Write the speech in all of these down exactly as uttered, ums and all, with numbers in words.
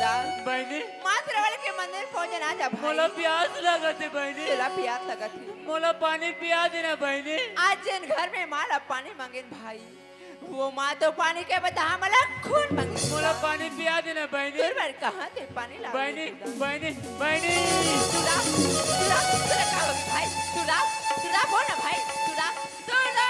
बहिनी। माँ शेरावाली के मंदिर पहुँच जाना जा भाई। मोला प्यास लगत हे बहिनी। तोला प्यास लगत हे। मोला पानी पिया देना बहिनी। आज जेन घर में माँ ला पानी मांगेन भाई, वो माँ तो पानी के बदला हमला खून मांगे। मोला पानी पिया देना बहिनी। तोर बर कहाँ से पानी लावे बहिनी, तू ला? बहिनी, बहिनी। तू ला, तू ला, तू ला का होगी भाई? तू ला, तू ला बोल ना भाई, तू ला, तू ला।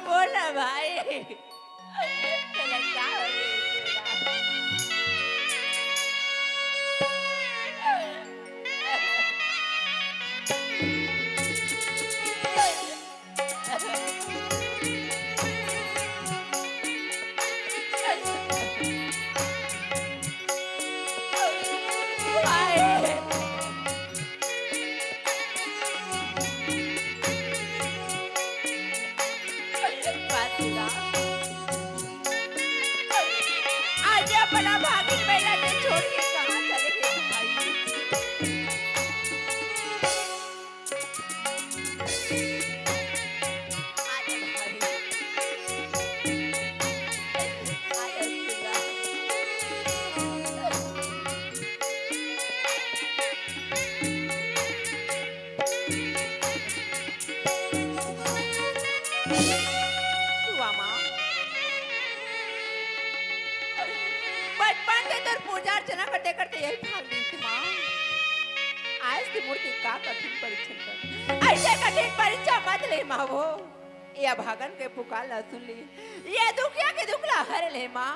बोल ना भाई, तेला का हो गे तेला? आज अपना भागिन बहिनी के छोड़ के कहाँ चले गे भाई? बचपन से तोर पूजा अर्चना करते करते यही भाग गे हस माँ। आज के मोर के का कठिन परीक्षण कर, ऐसे कठिन परीक्षा मत ले माँ वो। ये अभागन के पुकार ला सुन ले, ये दुखिया के दुख ला हर ले माँ।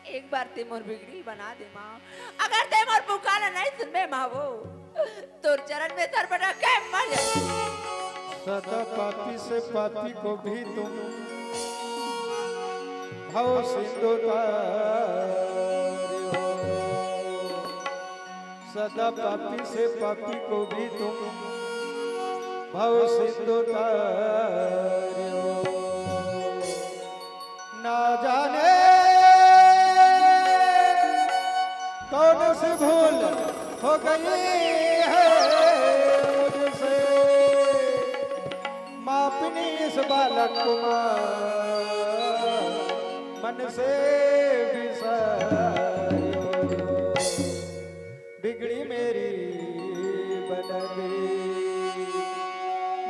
एक बार ते मोर बिगड़ी बना दे माँ। अगर ते मोर पुकार ला नहीं सुनबे माँ वो, तोर चरण में सर पटक के मर जाए। सदा पापी से पापी को भी तुम भव सिंधु तारे हो। सदा पापी से पापी को भी तुम भव सिंधु तारे हो। ना जाने कौन सी भूल हो गई है मुझसे, माँ अपनी इस बालक को माँ मन से बिसारो। बिगड़ी मेरी बना दे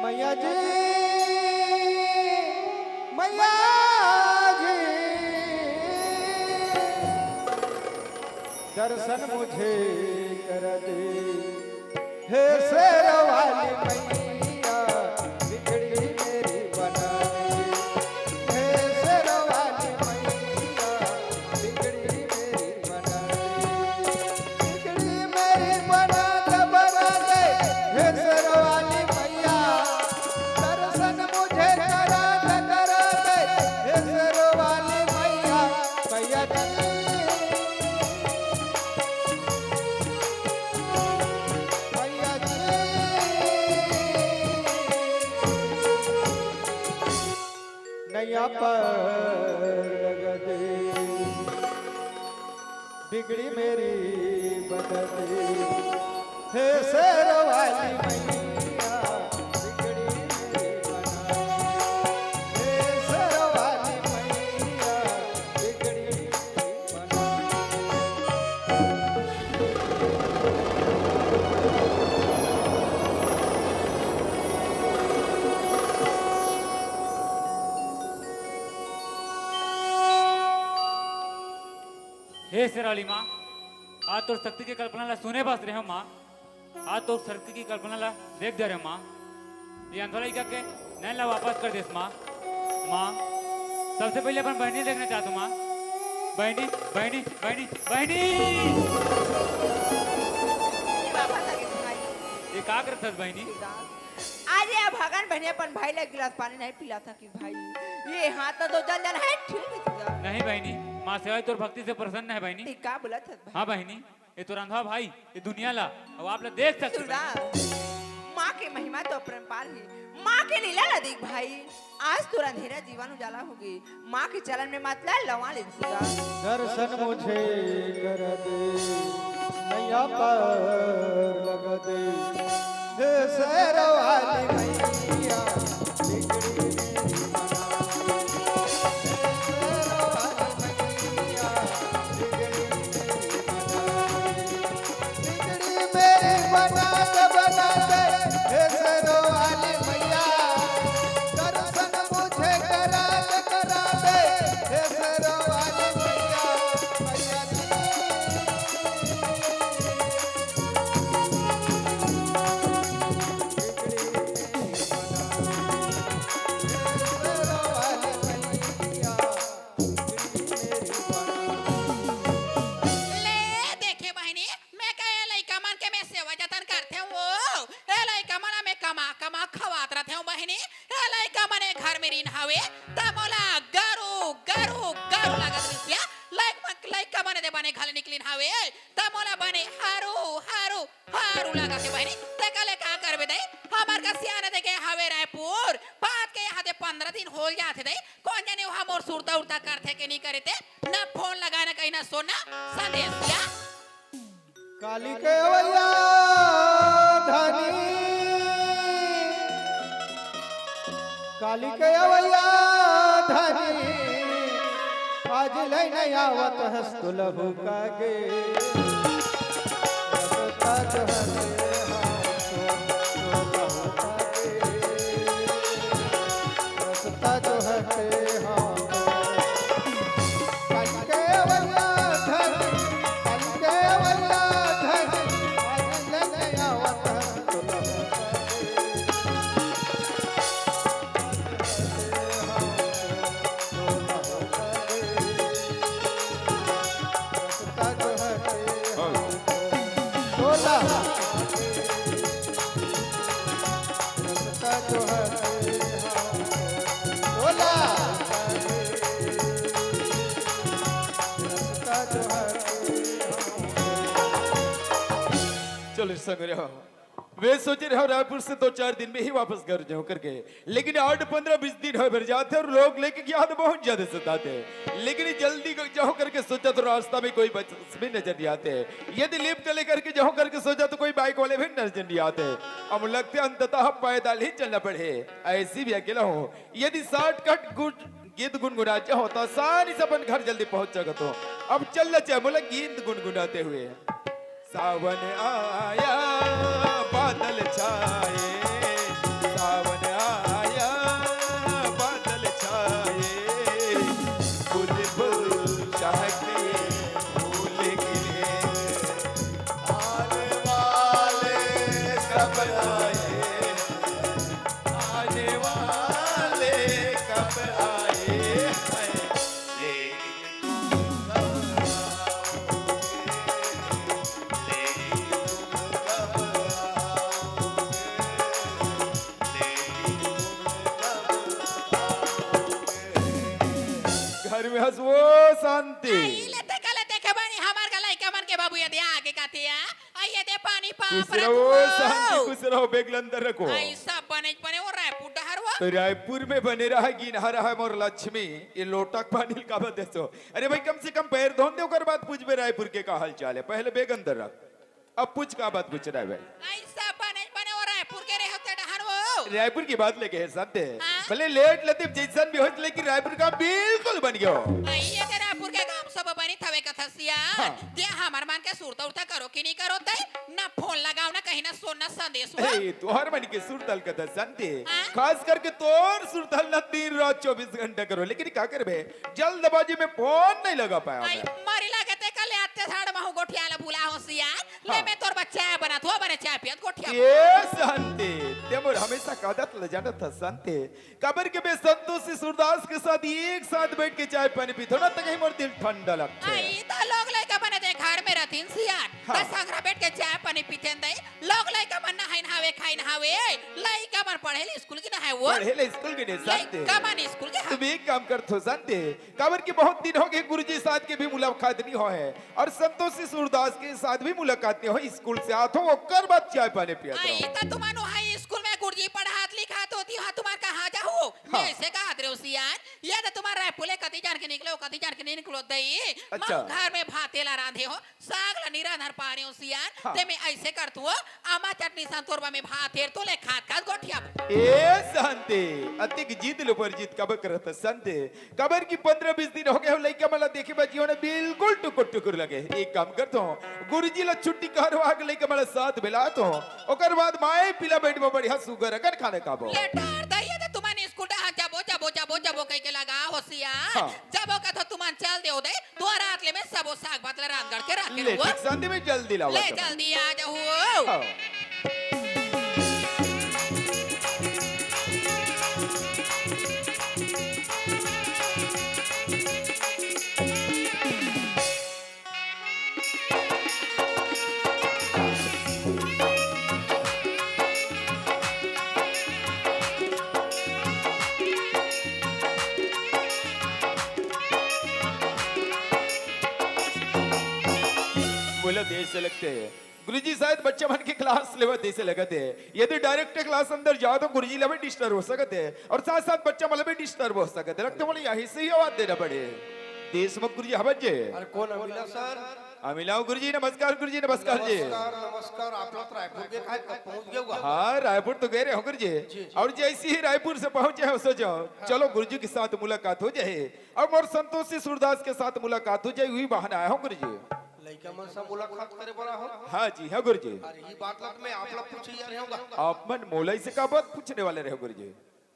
मैया जी, मैया जी, दर्शन मुझे करा दे। हे शेर वाली मैया, बिगड़ी मेरी बना दे। हे शेर वाली मैया, बिगड़ी मेरी बना दे। बिगड़ी मेरी बना दे, बना दे। हे शेर वाली मैया, दर्शन मुझे करा दे, करा दे। हे शेर वाली मैया, मैया जी। मैया जी। नैया पार लगा दे, बिगड़ी मेरी बना दे। हे शेर वाली मैया, बिगड़ी मेरी बना दे। हे शेर वाली मैया, बिगड़ी मेरी बना दे। हे शेरावाली माँ, आज तोर शक्ति के कल्पना ला सुने बस रहे हो माँ, आज तोर शक्ति के कल्पना ला देख दे रहे हो माँ। ये अंधरा लइका के नैन ला वापस कर देस माँ। माँ, सबसे पहले अपन बहिनी देखना चाहत हूँ माँ। बहिनी, बहिनी, बहिनी, बहिनी। ये वापस आ गे भाई। ये का करत हस बहिनी? आज ये अभागन बहिनी अपन भाई ला गिलास पानी नहीं पिला सकी भाई। ये हाथ तो जल जल है, ठीक है तुझा। नहीं बहिनी, माँ शेरावाली तोर भक्ति से प्रसन्न है बहिनी। ये का बोलत हस भाई? हाँ बहिनी, ये तोर अंधवा भाई ये दुनिया ला अउ आप ला देख सकत हे सुधा, बहिनी। माँ माँ के महिमा तो अपरंपार हे। माँ के लीला ला देख भाई, आज तोर अंधेरा जीवन उजाला होगे। माँ के चरण में मत ला लवा ले खुदा। दर्शन मुझे कर दे, नैया पार लगा दे, हे शेर वाली मैया, बिगड़ी मेरी बना दे, हे शेर वाली मैया, बिगड़ी मेरी बना दे। बिगड़ी मेरी बना दे, बना दे, हे शेरों वाली मैया। दर्शन मुझे करा दे, करा दे, हे शेरों वाली मैया, मैया जी। बिगड़ी मेरी बना दे, हे शेरों वाली मैया। ले देखे बहिनी, मैं का ए लइका मन के मैं सेवा जतन करथे वो, ए लइका मन ला मैं कमा कमा खवात रथे हूँ बहिनी। ए लइका मन ए घर में रिन हावे, त मोला गरू गरू गरू लागत रिहिस या। लइक-, लइका मन दे बने घले निकलिन हावे, त मोला बने हरू हरू हरू लागत हे बहिनी। तेकर ले का करबे दई, हमर का सियान दे गे हावे रायपुर, बात के यहाँ दे पंद्रह दिन होल जाथे दई, कोन जाने वहाँ मोर सुरता उरता करथे के नहीं करे ते, ना फोन लगाए ना कहीं ना सोना संदेश या। काली के अवैया धनी, काली के अवैया धनी, आज ले नहीं आवत हस तो लहू का गे। रस्ता जो हटे हाँ तो, तो लहू का गे। रस्ता जो हटे हाँ तो। काली के अवैया धनी, काली के अवैया धनी, आज ले नहीं आवत हस तो लहू का गे। चलो संग रहो। वे सोचे रहो रायपुर से दो चार दिन में ही वापस घर जाऊं करके, लेकिन आठ, पन्द्रह, बीस दिन हो भर जाते और लोग लेके याद बहुत ज्यादा सताते हैं। लेकिन जल्दी जाऊं करके सोचा तो रास्ता में कोई बस भी नजर नहीं आते। यदि लिफ्ट लेकर के जाऊं करके सोचा तो कोई बाइक वाले भी नजर नहीं आते। अब लगते अंततः पैदल ही चलना पड़े। ऐसी भी अकेला हूँ, यदि शॉर्टकट गुड गीत गुनगुना चाहो तो आसानी से अपन घर जल्दी पहुंच सकत हो। अब चल चाहे बोला गीत गुनगुनाते हुए। सावन आया, बादल छाए, सावन आया, बादल छाए, बुलबुल चहके फूल खिले, आने वाले कब आए, आने वाले कब आए हैं। घर में हंस वो शांति। आई ले ते कले देखे बनी हमार का लइका मन के बाबू ये दे आगे कातिया। आई ये दे पानी पाप खुश रहो, शांति, खुश रहो, बेगल अंदर रखो। आई सब बने बने वो रायपुर डहर वो। तो रायपुर में बने रहा, गिनहा रहा मोर लक्ष्मी, ये लोटक पानी का बदे सो। अरे भाई, कम से कम पैर धोन दे, ओकर बाद पूछबे रायपुर के का हाल चाल है। पहले बेग अंदर रख, अब पूछ का बात पूछ रहा है भाई। ऐसा बने, बने हो रायपुर के रहे होते डहन वो। रायपुर की बात लेके है साथे। हाँ? भले लेट लतीफ जैसन भी हो, लेकिन रायपुर का बिल्कुल बन गया हो। आई ये ते रायपुर के काम सब बनी थवे कथसिया। हाँ। दे हमार मन के सुरता उरता करो कि नहीं करो ते? ना फोन लगाओ, ना कहीं ना सोना संदेश हो। ए, तोहर मन के सुरतल कथा संते। हाँ? खास करके तोर सुरतल ना दिन रात चौबीस घंटा करो, लेकिन का करबे? जल्दबाजी में फोन नहीं लगा पाया आई, मैं। मारी लागे ते कल आते झाड़ महू गोठिया ला बुला होशियार। ले हाँ। मैं तोर बच्चा है बना, थो बने चाय पियत गोठिया। ये शांति, ते मोर हमेशा का आदत ले जाना था शांति। काबर के मैं संतोषी सूरदास के साथ एक साथ बैठ के चाय पानी पीथो ना, त कहीं मोर दिल ठंडा लगथे। आई, त लोग लइका बने दे घर में रथिन सियान, हाँ। त संगरा बैठ के चाय पानी पीथेन दे। लोग लइका मन नहाइन हावे, खाइन हावे, लइका मन पढ़े ले स्कूल की नहाए वो। पढ़े ले स्कूल की नहीं साथे। लइका मन स्कूल के तुम एक काम करथो साथे, काबर कि बहुत दिन हो गए गुरुजी साथ के भी मुलाकात नहीं हो है, और संतोषी सूरदास के साथ भी मुलाकात नहीं हो, स्कूल से आथो, ओकर बाद चाय पानी पियत आई, रहो। त तुमन हाई मैं हाँ। ऐसे कहा दे रहे हो सियान, ये तो तुम्हारा रायपुर ले कति जान के निकलो, कति जान के नहीं निकलो दई। अच्छा। मैं घर में भाते ला रांधे हो, साग ला नहीं रांधर पा रहे हो सियान, हाँ। ते मैं ऐसे कर तू, आमा चटनी संतोरबा में भात हेर तो ले खात खात गोठिया। ए शांति, अतिक जिद ले पर जिद कब करत शांति, काबर कि पंद्रह बीस दिन हो गए हो, लइका मन ला देखे बर जीवन बिल्कुल टुकुर टुकुर लगे। एक काम करत हो, गुरुजी ला छुट्टी करवा के लइका मन ला साथ मिलात हो, ओकर बाद माए पीला बैठ में बढ़िया सुगर अकन खाना खाबो। ले टार दइया त तुमन स्कूल डहार जाबो, जाबो, जाबो, जाबो कहि के लगा होसिया। हाँ। जाबो कथो तुमन चल देव दे, दुआर आत ले में सबो साग भात ला रांधगढ़ के रख ले, रहो। ठीक संधि में जल्दी लावा ले तुमन। जल्दी आ जाओ। हाँ। बोलो, देर से लगते हैं। गुरुजी, शायद बच्चा मन के class लेवत हे, ऐसे लगत हे। यदि direct class अंदर जाओ, तो गुरुजी ला भी disturb हो सकत हे और साथ-साथ बच्चा मन ला भी disturb हो सकत हे। लगथे मोला यही से ही आवाज देना पड़े। देशमुख गुरुजी, हवत जे। अरे, कौन अमिला सर? अमिलाओ गुरुजी, नमस्कार गुरुजी, नमस्कार जी। नमस्कार, नमस्कार। आप लोग रायपुर के काहे कब पहुंच गए हुआ? हाँ, रायपुर तो गए रहे हो गुरुजी। जी, जी। और जैसे ही रायपुर से पहुंचे हो, सोचो, हाँ। चलो गुरुजी के साथ मुलाकात हो जाए और मोर संतोषी सूरदास के साथ मुलाकात हो जाए, वही बहाना आया हूँ गुरुजी। लइका मन से मुलाकात करे बर हो? हाँ जी, हाँ गुरुजी। अरे, ये बात ला तो मैं आप लोग पूछे यार होगा। आप मन मोला इसे का बात पूछने वाले रहे हो गुरुजी?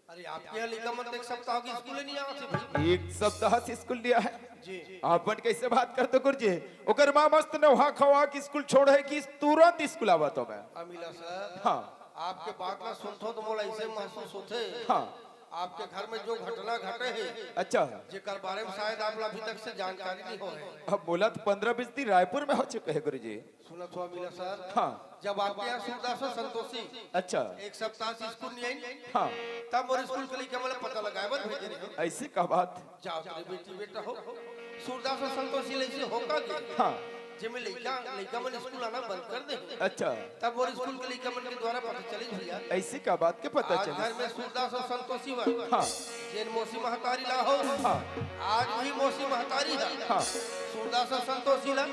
अरे, आपके यहाँ लइका मन तो एक सप्ताह की स्कूल नहीं आते भाई। एक सप्ताह से स्कूल नहीं आए? जी। आप मन कैसे बात करते हो गुरुजी? ओकर माँ मस्त नहा खवा के स्कूल छोड़े कि तुरंत स्कूल आवा तो मैं। अमिला सर, हाँ। आपके बात ला सुनथो तो मोला ऐसे महसूस होथे। हाँ। आपके घर में जो घटना घटे हे, अच्छा। जेकर बारे में शायद आप ला अभी तक से जानकारी नहीं हो है। अब मोला तो पंद्रह बीस दिन रायपुर में हो चुके हैं गुरुजी। सुनत हो अमिला सर? हाँ। जब आपके यहाँ सूरदास और संतोषी अच्छा। एक सप्ताह से स्कूल नहीं आई, हाँ। तब मोर स्कूल के लइका मन ला पता लगाए बर भेजे रहे। ऐसे का बात? जाओ तेरे बेटी बेटा हो, सूरदास और संतोषी ले से होका के। हाँ। जेमे लइका, लइका मन स्कूल आना बंद कर दे। अच्छा। तब मोर स्कूल के लइका मन के द्वारा पता चले भैया। ऐसे का बात के पता आज चले? घर में सूरदास और संतोषी बा। हाँ। जेन मौसी महतारी ला हो। हाँ। आज वही मौसी महतारी है। हाँ। सूरदास और संतोषी ला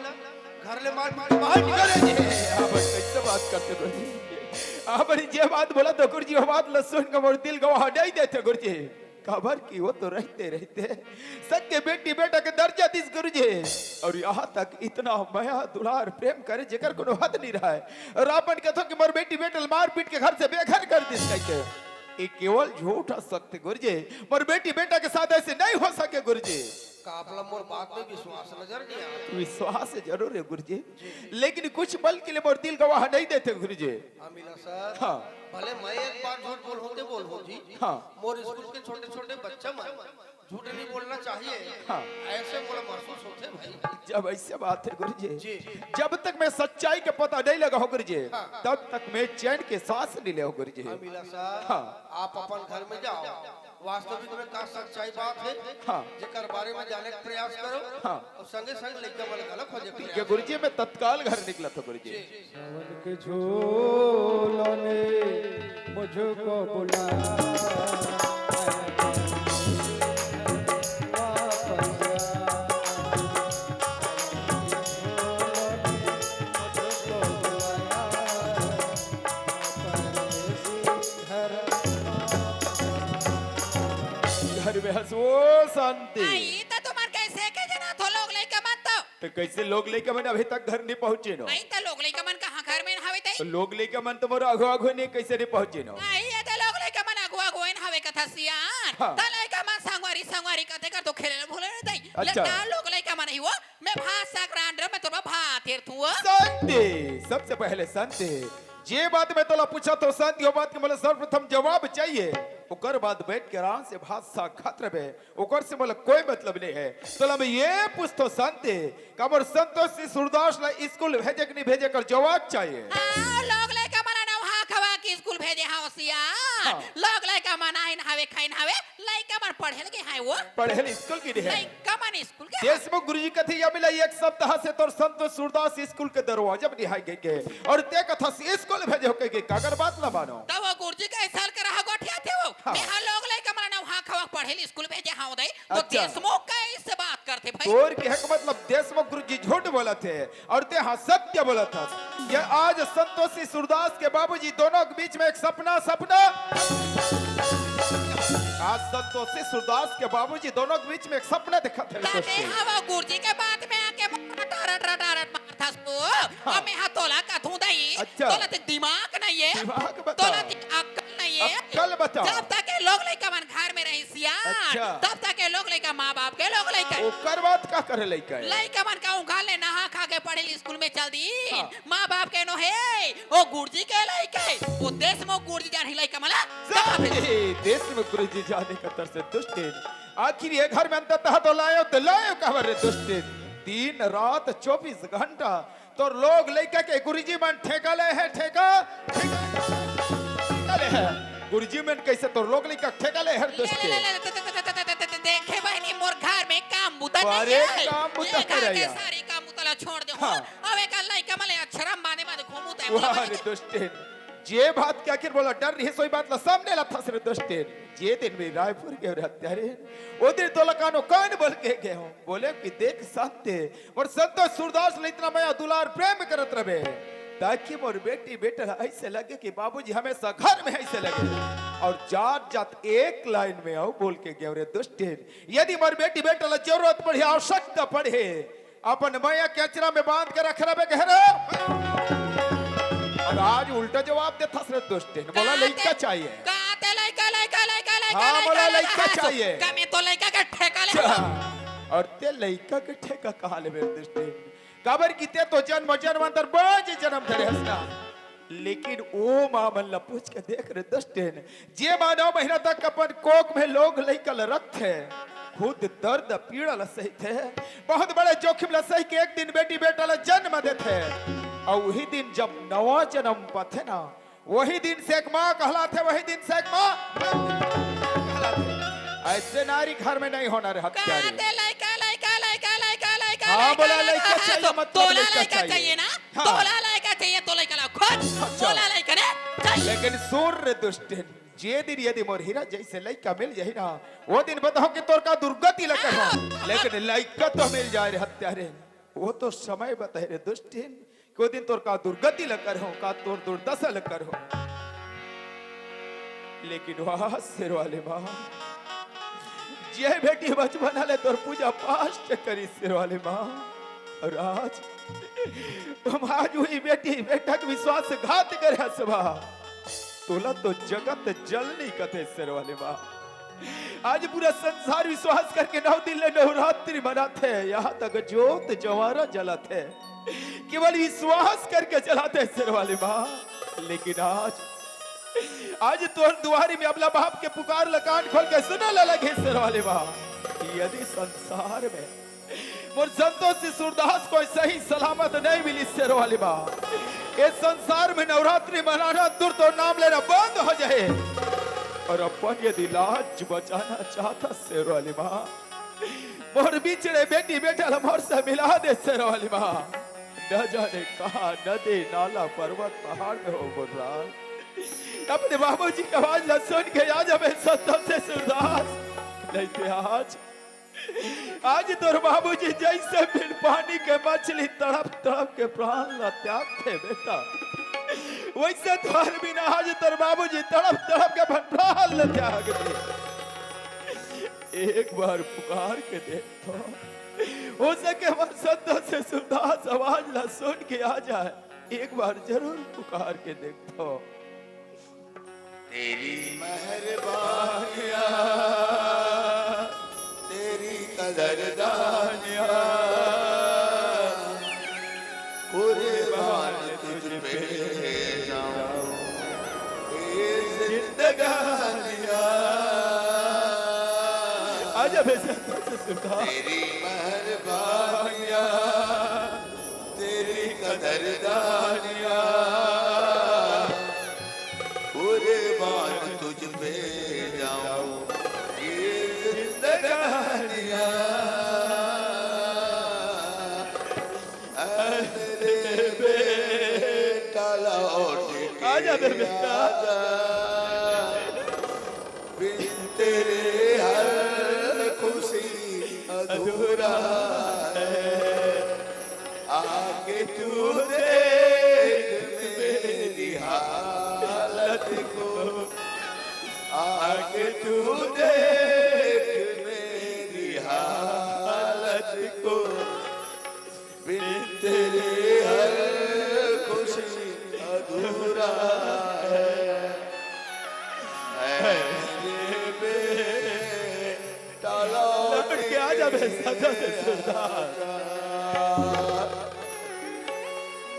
घर ले मार पीट के बाहर निकाले। अरे, आप कैसे बात करते गुरुजी? आप बड़ी जे बात बोला तो गुरुजी, वो बात ल सुन के मोर दिल गवाह नहीं देते गुरुजी। काबर कि वो तो रहते रहते सग के बेटी बेटा के दर्जा दिस गुरुजी। और यहाँ तक इतना मया दुलार प्रेम करे जेकर कोनो हद नहीं रहा है। और आपन कथो कि मोर बेटी बेटा ल मार पीट के घर से बेघर कर दिस कह के। ये केवल झूठ हो सकते गुरुजी। मोर बेटी बेटा के साथ ऐसे नहीं हो सके गुरुजी। का आप ला मोर बात में विश्वास नजर नहीं आता? विश्वास जरूर है गुरुजी, लेकिन कुछ पल के लिए मोर दिल गवाह नहीं देते गुरुजी। अमिला सर, हाँ। भले मैं एक बार झूठ बोलूं ते बोलूं जी। हाँ। मोर स्कूल के छोटे-छोटे बच्चा मन झूठ नहीं बोलना चाहिए। हाँ। ऐसे मोला महसूस होथे भाई। जब ऐसे बात है गुरुजी, जी। जब तक मैं सच्चाई के पता नहीं लगा हो गुरुजी, हाँ। तब तक मैं चैन के सांस नहीं ले हो गुरुजी। अमिला सर, हाँ। आप अपन घर में जाओ, वास्तविक में का सच्चाई बात है, हाँ। जेकर बारे में जाने के प्रयास करो। हाँ। अउ संगे संग लइका मन घलो खोजे के ठीक है प्रयास गुरुजी, मैं तत्काल घर निकलत हो गुरुजी। जी। सावन के झूलों ने मुझको बुलाया, वापस आ। घर में हंस वो शांति। आई त तुमन कैसे के जना थो लोग लइका मन तो? तो कैसे लोग लइका मन अभी तक घर नहीं पहुंचे नो? आई त लोग लइका मन कहाँ घर में हवे तई? तो लोग लइका मन तो मोर आघो आघो नहीं कैसे नहीं पहुंचे नो? आई ये त लोग लइका मन आघो आघो इन हवे कथा सियान। हाँ। त लइका मन संगवारी संगवारी कथे कर तो खेले भूले नहीं तई। अच्छा। लटा लोग लइका मन ही वो मैं भात साग रांध रहा, मैं तोर भात हेर तू। शांति, सबसे पहले शांति। जे बात मैं तोला पूछा तो शांति, वो बात के मोला सर्वप्रथम जवाब चाहिए। ओकर बाद बैठ के आराम से भात साग खात रहबे, ओकर से मोला कोई मतलब नहीं है। तोला मैं ये पूछतो शांति, का मोर संतोषी सूरदास ला स्कूल भेजे के नहीं भेजे कर जवाब चाहिए। हाँ, लोग लइका मन नहा खवा के स्कूल भेजे हाँ ओसिया। हाँ। लोग लइका मन आइन हवे खाइन हवे, लइका मन पढ़े लगे हैं वो। पढ़े ले स्कूल की नहीं है। लइका मन स्कूल के देशमुख गुरुजी कथे, या मिला एक सप्ताह से तोर संत सूरदास स्कूल के दरवाजा में निहाय गए के। और ते कथा से स्कूल भेजे हो के, के कागर बात ला मानो। तब वो गुरुजी के साल के रहा गोठिया थे वो। हाँ। ते हाँ लोग लइका मन नहा पढ़े ल स्कूल भेजे हंव दाई, तो अच्छा। देशमुख कइसे बात करथे भाई? तोर कहे के मतलब देशमुख गुरुजी झूठ बोलत हे अउ तें हा सत्य बोलत हस। ये आज संतोषी सूरदास के बाबूजी दोनों के बीच में एक सपना, सपना। आज संतोषी सूरदास के बाबूजी दोनों के बीच में एक सपना देखत हे, त दोस्ती। तें हा वो गुरुजी के बात में आके रटारट, रटारट मारथस तू। हाँ। अब मैं हा तोला कथूं दाई, अच्छा। तोला ते दिमाग नइ हे, दिमाग बता। तोला ते अक्कल नइ हे। अक्कल बता। जब तक ये लोग लइका मन घर में रहिस या, अच्छा। तब तक ये लोग लइका माँ बाप के लोग लइका। ओकर बाद का करे लइका हे? लइका मन का उंघाल ले नहा खा के पढ़े ल स्कूल में चल दी। हाँ। माँ बाप के नो हे, ओ गुरुजी के लइका हे, ओ देशमुख गुरुजी जान ही लइका मन ला कहाँ भेजे? ए, देशमुख गुरुजी जाने का तरस दुष्ट हे। आखिर ये घर में अंततः तो लायो, तो लायो काबर रे दुष्ट हे? दिन रात चौबीस घंटा तोर लोग लइका के गुरुजी मन ठेका ले हे, ठेका, ठेका ले हे। गुरुजी मन कइसे तोर लोग लइका ठेका ले हे, दोस्ती? ले, ले, ले, ले, दे-, दे-, दे-, दे-, दे-, दे-, देखे बहिनी, मोर घर में काम बुता अरे, नइ हे। काम बुता ये घर के करइया। सारी काम बुता ला छोड़ दे, हाँ। हो? अब एक लइका मन ले अक्षरम बाने बाने घूमू ते वाह बोला रे बहिनी। दोस्ती, जे बात के आखिर बोला डर रही, सोई बात ला सामने ला थस रे दोस्ती। जे दिन में रायपुर के रहते रे, ओ दिन तोला कानो कान बोल के गे हंव, बोले कि देख शांति, मोर संतोष सूरदास ले इतना मया दुलार प्रेम करत रहे, ताकि मोर बेटी बेटा ला अइसे लगे कि बाबूजी हमेशा घर में अइसे लगे। अउ जात जात एक लाइन में अउ बोल के गेंव रे दुष्टिन, यदि मोर बेटी बेटा ला जरूरत पड़े, आवश्यकता पड़े, अपन मया के अचरा में बांध के रख रहे घर। अउ आज उल्टा जवाब देथस रे दुष्टिन, बोला का लइका ते, चाहिए। का ते लइका, लइका, लइका, लइका, हाँ, लइका, बोला लइका, लइका हाँ, चाहिए। का मैं तो लइका के ठेका ले। अच्छा, अउ ते लइका के ठेका कहाँ लेबे रे दुष्टिन? काबर कि ते तो जन्म जन्मांतर बड़े जनम धरे हस ना। लेकिन ओ माँ मन ला पूछ के देख रे दुष्टिन, जे माँ नौ महीना तक अपन कोख में लोग लइका ला रखथे, खुद दर्द पीड़ा ला सहिथे, बहुत बड़े जोखिम ला सहि के एक दिन बेटी बेटा ला जन्म देथे, अउ उही दिन जब नवा जन्म पाथे ना, वही दिन से एक माँ कहलाथे, वही दिन से एक माँ कहलाथे। अइसे नारी घर में नइ होना रे हत्यारी। का ते लइका, लइका, लइका, लइका, लइका, हाँ, लइका, बोला लइका, लइका हाँ, चाहिए, तो, मतलब तोला लइका लइका चाहिए। चाहिए ना? हाँ। तोला लइका चाहिए, तो लइका ला खोज। अच्छा। तोला लइका नइ चाहिए। लेकिन सुन रे दुष्टिन, जे दिन यदि मोर हीरा जइसे लइका मिल जाही ना, ओ दिन बताहूँ कि तोर का दुर्गति ला करहूँ। हाँ। लेकिन लइका तो मिल जाए रे हत्यारी, ओ तो समय बताही रे दुष्टिन। को दिन तोर का दुर्गति ल करहूँ, का तोर दुर्दशा ल करहूँ। लेकिन वाह शेरवाली माँ, जे बेटी बचपना ले तोर पूजा पाठ करिस शेरवाली माँ, अउ आज, तुम आज उही बेटी बेटा के विश्वासघात करे हस बा। तोला तो जगत जननी कथे शेरवाली माँ। आज पूरा संसार विश्वास करके नौ दिन ले नवरात्रि मनाथे, यहाँ तक जोत जवारा जलाथे, केवल विश्वास करके जलाथे शेरवाली माँ। लेकिन आज, आज तोर दुआरी में अबला बाप के पुकार ल कान खोल के सुने ल लगे शेरवाली माँ। यदि संसार में मोर संतोष जी सूरदास कोई सही सलामत नइ मिलिस शेरवाली माँ। ए संसार में नवरात्रि मनाना दूर, तोर नाम लेना बंद हो जाए। अउ अपन यदि लाज बचाना चाहथस शेरवाली माँ, मोर बिछड़े बेटी बेटा ला मोर से मिला दे शेरवाली माँ। न जाने कहाँ नदी नाला पर्वत पहाड़ में हो मोर राज। अपने बाबूजी के आवाज ला सुन के आ जाबे संतोष जी सूरदास। नहीं ते आज आज तोर बाबूजी जइसे बिन पानी के मछली तड़प तड़प के प्राण ला त्यागथे बेटा, वइसे तोर बिना आज तोर बाबूजी तड़प तड़प के अपन प्राण ला त्याग दे। एक बार पुकार के देख तो, हो सके मोर संतोष जी सूरदास आवाज ला सुन के आ जाए। एक बार जरूर पुकार के देख तो। तेरी मेहरबानियाँ, तेरी कदरदानियाँ, कुर्बान तुझ पे जाऊं ये जिंदगानियाँ। आजा बेटा, तेरी मेहरबानियाँ, तेरी कदरदानियाँ, कुर्बान तुझ पे जाऊं ये जिंदगानियाँ। ऐ मेरे बेटा लौट के आजा बे बेटा। आजा। बिन तेरे हर खुशी अधूरा है। आके तू देख मेरी हालत को, आके तू देख मेरी हालत को। बिन तेरे हर खुशी अधूरा है। है मेरे बेटा लौट के आ जा बे, सदा से सरदार।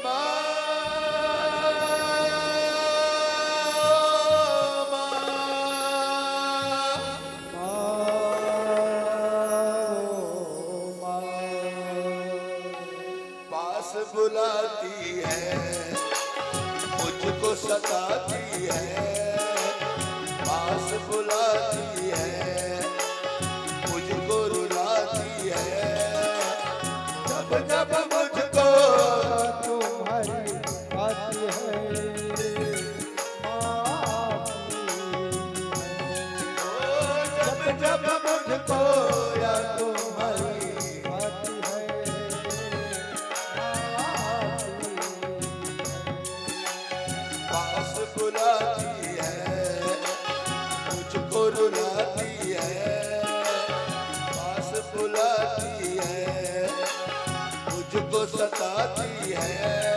माँ, माँ, पास बुलाती है, मुझको सताती है। पास बुलाती है, मुझको रुलाती है। जब जब मुझको तुम्हारी आती है, माँ आती है। ओ, जब जब मुझको याद तुम्हारी आती है, माँ आती है। पास बुलाती है, मुझको रुलाती है। पास बुलाती है, मुझको सताती है।